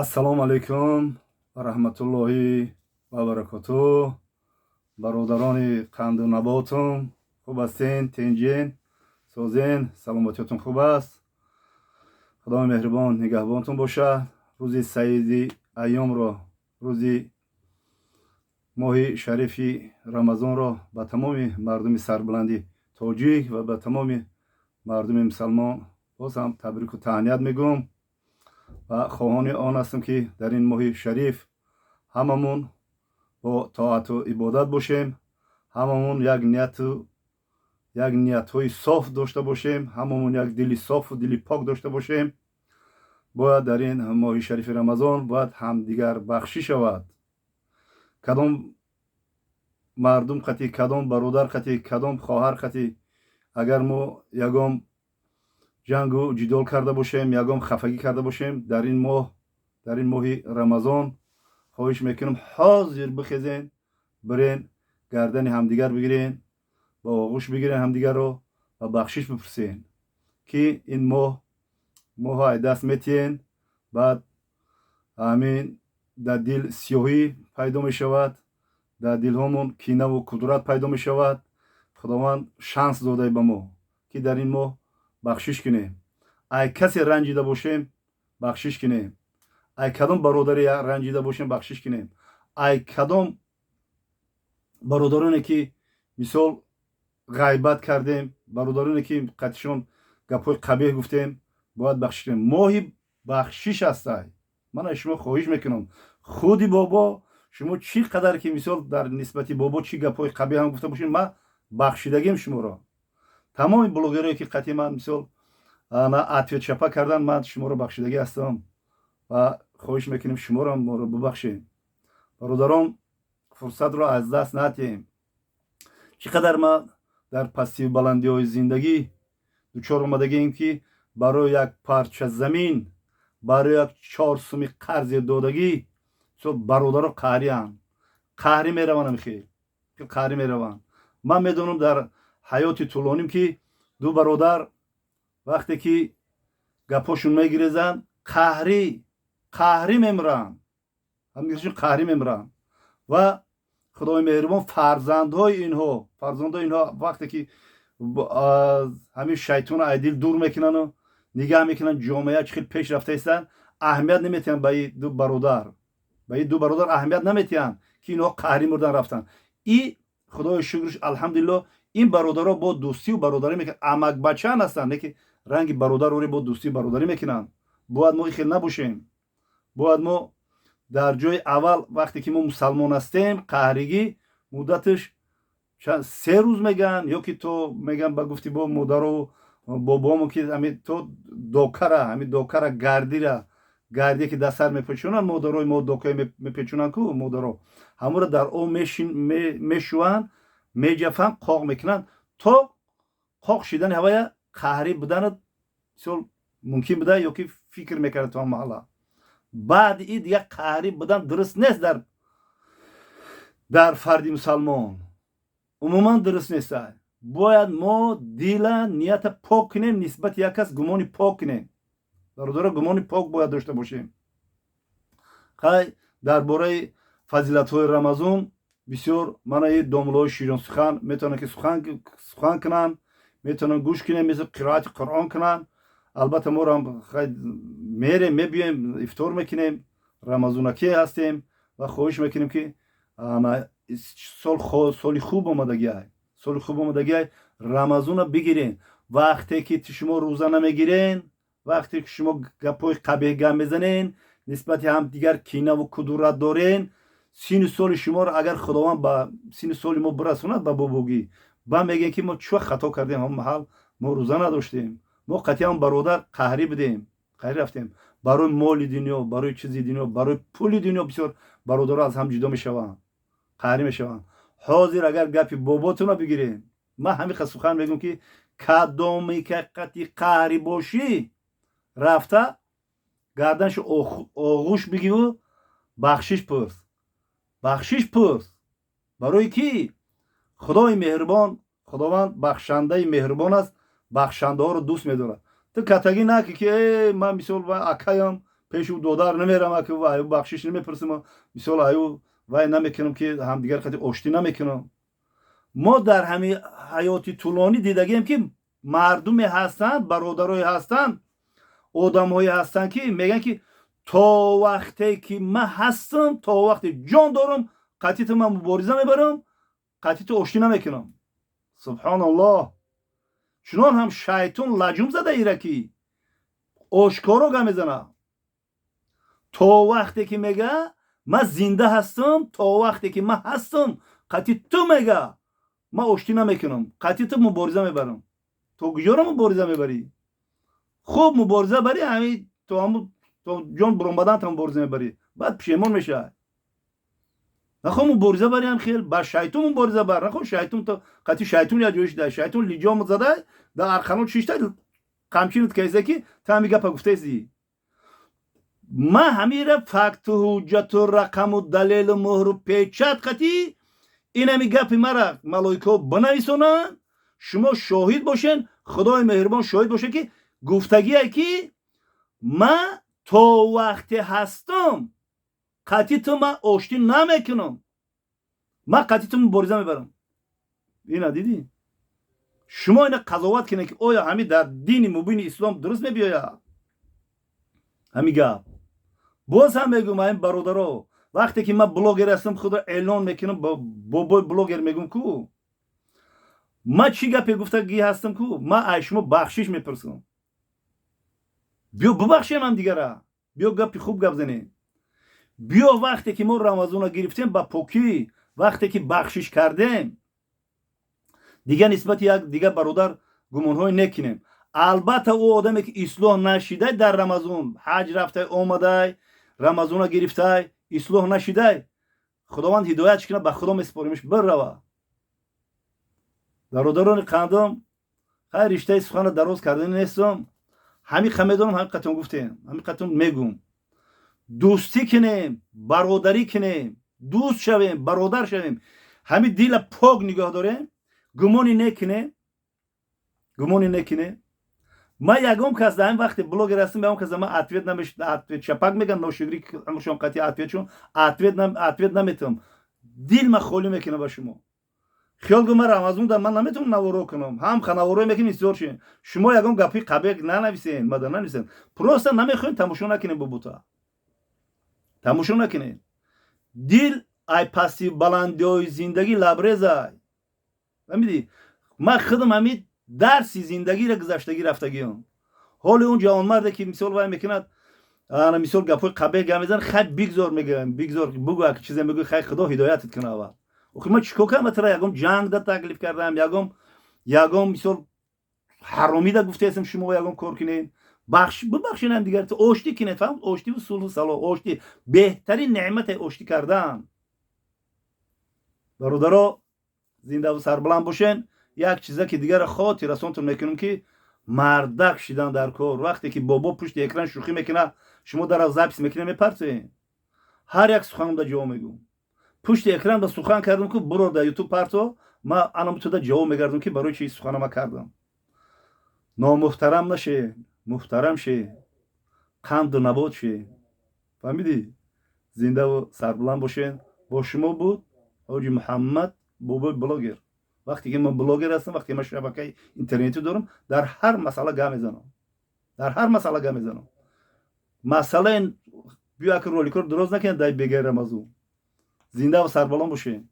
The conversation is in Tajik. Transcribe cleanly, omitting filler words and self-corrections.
Ассалому алайкум ва раҳматуллоҳи ва баракоту. Бародарони қанду наботум, хуб ҳастен, тинҷен, созен, саломатиётон хуб аст? Худои меҳрубон нигаҳбонтон бошад. Рӯзи саиди айёмро, рӯзи моҳи шарифи Рамазонро ба тамоми мардуми сарбаланди тоҷик ва ба тамоми мардуми мусалмон боз ҳам табрику таҳният мегӯм ва хоҳони он ҳастам, ки дар ин моҳи шариф ҳамамон бо тоату ибодат бошем, ҳамамон як нияту як ниятҳои соф дошта бошем, ҳамамон як дили софу дили пок дошта бошем. Бояд дар ин моҳи шарифи Рамазон бояд ҳамдигар бахшӣ шавад. Кадом мардум қатӣ, кадом бародар қатӣ, кадом хоҳар қатӣ агар мо ягон ҷангу ҷидол карда бошем, ягон хафагӣ карда бошем, дар ин моҳ, дар ин моҳи Рамазон хоҳиш мекунам, ҳозир бихезен, бирен, гардани ҳамдигар бигирен, ба оғӯш бигирен ҳамдигарро ва бахшиш бипурсен, ки ин моҳ моҳо ай даст метиҳен. Баъд ҳамин дар дил сиёҳӣ пайдо мешавад, дар дилҳомон кинаву кудурат пайдо мешавад. Худованд шанс додае ба мо, ки дар ин моҳ бахшиш кунем. Ай касе ранҷида бошем, бахшиш кунем. Ай кадом бародаре ранҷида бошем, бахшиш кунем. Ай кадом бародароне ки мисол ғайбат кардем, бародароне ки қатишон гапҳои қабеҳ гуфтем, бояд бахшиш кунем. Моҳи бахшиш ҳастай. Ман аз шумо хоҳиш мекунам, худи бобо шумо чӣ қадар ки мисол дар нисбати бобо чӣ гапҳои қабеҳ ҳам гуфта бошем, ман бахшидагим шуморо. Тамоми блогерое ки қатъи ман мисол ана ответ чапа кардан, ман шуморо бахшидагӣ ҳастам ва хоҳиш мекунем, шуморо моро бубахшем. Бародарон, фурсатро аз даст натиҳем. Чӣ қадар ман дар пастию баландиҳои зиндагӣ дучор омадагием, ки барои як парча замин, барои як 4 суми қарзе додагӣ, мисол бародаро қаҳрианд, қаҳрӣ мераванд, хел қаҳрӣ мераванд. Ман медонам дар ҳаёти тӯлоним, ки ду бародар вақте ки гапҳошон мегирезанд, қаҳрӣ қаҳрӣ мемиранд, ҳамдигаршон қаҳрӣ мемиранд. Ва Худои меҳрубон, фарзандҳои инҳо вақте ки ҳамин шайтону ай дил дур мекунану нигаҳ мекунанд, ҷомеа чӣ хел пеш рафта истанд, аҳамият наметиҳанд ба и ду бародар, ба и ду бародар аҳамият наметиҳанд, ки инҳо қаҳрӣ мурдан рафтанд. И Худои шукрш, алҳамдулилло, ин бародаро бо дӯстию бародарӣ мекунанд. Амакбачаан ҳастанд, лекин ранги бародароре бо дӯстию бародарӣ мекунанд. Бояд мо ин хел набошем. Бояд мо дар ҷои аввал, вақте ки мо мусалмон ҳастем, қаҳригӣ муддаташ 3 рӯз мегӯянд ё ки то мегӯянд, ба гуфти бо модару бобомо, ки ҳами то докара, ҳами докара, гардира, гардие ки дар сар мепечонанд модарои мо, докае мепечонанд ку модаро, ҳамонро дар об мешӯянд, меҷафанд, қоқ мекунанд. То қоқ шидани ҳавая қаҳрӣ буданат мисол мумкин буда ё ки фикр мекарда то маҳалла. Баъди ин дигар қаҳрӣ будан дуруст нест. Дар фарди мусалмон умуман дуруст нест. Бояд мо дила, нията пок кунем, нисбати як кас гумони пок кунем. Бародаро, гумони пок бояд дошта бошем. Хай, дар бораи фазилатҳои Рамазон бисёр манаи домулои ширинсухан метавонанд, ки сухан кунанд, метавонанд гӯш кунем, мисл қироати Қуръон кунанд. Албатта, моро мерем, мебиёем, ифтор мекунем, рамазонакӣ ҳастем ва хоҳиш мекунем, ки сол соли хуб омадагиай, соли хуб омадагиай, Рамазона бигирен. Вақте ки шумо рӯза намегирен, вақте ки шумо гапҳои қабеҳ гап мезанен, нисбати ҳамдигар кинаву кудурат дорен, сину соли шуморо агар Худованд ба сину соли мо бирасонад, ба бобогӣ ба мегӯем, ки мо чӣ хато кардем, ҳамон маҳал мо рӯза надоштем, мо қатъиан бародар қаҳрӣ будем, қаҳрӣ рафтем. Барои моли дунё, барои чизи дунё, барои пули дунё бисёр бародаро аз ҳам ҷудо мешаванд, қаҳрӣ мешаванд. Ҳозир агар гапи боботуна бигирем, ман ҳамин қад сухан мегӯям, ки кадоме ка қати қаҳрӣ бошӣ, рафта гарданшо оғӯш бигиву бахшиш пурс, бахшиш пурс. Барои ки Худои меҳрубон, Худованд бахшандаи меҳрубон аст, бахшандаҳоро дӯст медорад. Ту катагӣ наки, ки э ман мисол акаям. Пеши ӯ додар намерам, ки аю бахшиш намепурсам, мисол, аю вай намекунам, ки ҳамдигар қати оштӣ намекунам. Мо дар ҳами ҳаёти тӯлонӣ дидагием, ки мардуме ҳастанд, бародарое ҳастанд, одамҳое ҳастанд, ки мегӯянд, ки то вақте ки ман ҳастам, то вақте ҷон дорам, қатъи ту ман мубориза мебарам, қатъи ту оштӣ намекунам. Субҳоналлоҳ, чунон ҳам шайтон лаҷум зада ира, ки ошкоро гап мезана. То вақте ки, мега, ман зинда ҳастам, то вақте ки ман ҳастам, қатъи ту, мега, ман оштӣ намекунам, қатъи ту мубориза мебарам. То куҷоро мубориза мебарӣ? Хуб, мубориза барӣ, ҳами то ҳаму то ҷон буромаданта мубориза мебарӣ, баъд пушемон мешавад. Нахо мубориза бари, ҳам хел ба шайтон мубориза бар. Нахо шайтон то қатъи шайтон як ҷой шида, шайтон лиҷом зада, дар арқанот шишта, қамчинат кайса, ки та ҳами гапа гуфтаисӣ. Ман ҳамира факту, ҳуҷҷату, рақаму, далелу, муҳру печать қатӣ ин ҳами гапи мара малоикаҳо бинависонанд, шумо шоҳид бошен, Худои меҳрубон шоҳид боше, ки гуфтагие, ки ман то вақте ҳастам, қатъи ту ман оштӣ намекунам, ман қатъи ту мубориза мебарам. Ина дидӣ, шумо ина қазоват кунед, ки оё ҳами дар дини мубини ислом дуруст мебиёяд ҳами гап. Боз ҳам мегӯм, ҳамин бародаро, вақте ки ман блогер ҳастам, худро эълон мекунам, бобои блогер мегӯм ку, ман чӣ гапе гуфтагӣ ҳастам ку, ман аз шумо бахшиш мепурсам. Биё бубахшем ҳамдигара, биё гапи хуб гап занем. Биё, вақте ки мо Рамазона гирифтем ба покӣ, вақте ки бахшиш кардем, дигар нисбати як дигар бародар гумонҳое некунем. Албатта, ӯ одаме ки ислоҳ нашидай, дар Рамазон ҳаҷ рафтай, омадай, Рамазона гирифтай, ислоҳ нашидай, Худованд ҳидоятш кунад, ба Худо месупоримш, бирава. Бародарони қандом, хайр, риштаи сухана дароз кардани нестам. Ҳамин қа медонам, ҳамин қатон гуфтем, ҳамин қатон мегӯм: дӯстӣ кунем, бародарӣ кунем, дӯст шавем, бародар шавем, ҳамин дила пок нигоҳ дорем, гумони некунем, гумони некунем. Ман ягон кас дар ҳамин вақте блогер ҳастам, ягон кас ман ответ намеш, ответ чапак меган, ношукрӣ амршон қатъи ответшон ответ наметавам. Дил ма холӣ мекунам ба шумо. Хиёл гу, ман Рамазон да ман наметавонам наворо кунам, ҳам ханаворо мекунем, истиёр шем. Шумо ягон гапи қабеҳ нанависен, мада нанависен, просто намехоҳем, тамошо накунем, бубута тамошо накунем. Дил ай пасти баландиҳои зиндагӣ лабрезай, фаҳмидӣ? Ман худам ҳамин дарси зиндагиро гузаштагӣ рафтагиам. Ҳоли он ҷавонмарде, ки мисол вай мекунад, ана мисол гапҳои қабеҳ гап мезанад, хай, бигзор, мегӯям, бигзор, бугӯ, аки чизе мегӯй, хай, Худо ҳидоятат кунад аввал. Охи ман чӣ кор кардам? Тара ягон ҷанг да таклиф кардам, ягон мисол ҳаромида гуфтаестам? Шумо ягон кор кунед, бубахшинам дигар, оштӣ кунед, фаҳм, оштиву сулҳу сало, оштӣ беҳтарин неъмате, оштӣ кардан. Бародаро, зиндаву сарбаланд бошен. Як чиза ки дигара хотиррасонтон мекунам, ки мардак шидан дар кор. Вақте ки бобо пушти экран шӯхӣ мекунад, шумо дара запись мекунед, мепартоед. Ҳар як суханам да ҷавоб мегӯм. Пушти экран да сухан кардам ку, буро да Ютуб парто, ма анам туда ҷавоб мегардам, ки барои чи суханама кардам. Номуҳтарам наше, муҳтарам ше, қанду набот ше, фаҳмидӣ? Зиндаву сарбуланд бошен. Бо шумо буд Ҳоҷи Муҳаммад, бобои блогер. Вақте ки ман блогер ҳастам, вақте ман шабакаи интернетӣ дорам, дар ҳар масъала гап мезанам, дар ҳар масъала гап мезанам. Масъалаи биё, аки роликҳоро дуроз накунед дар бегаи Рамазон. Зиндаву сарбаланд бошен.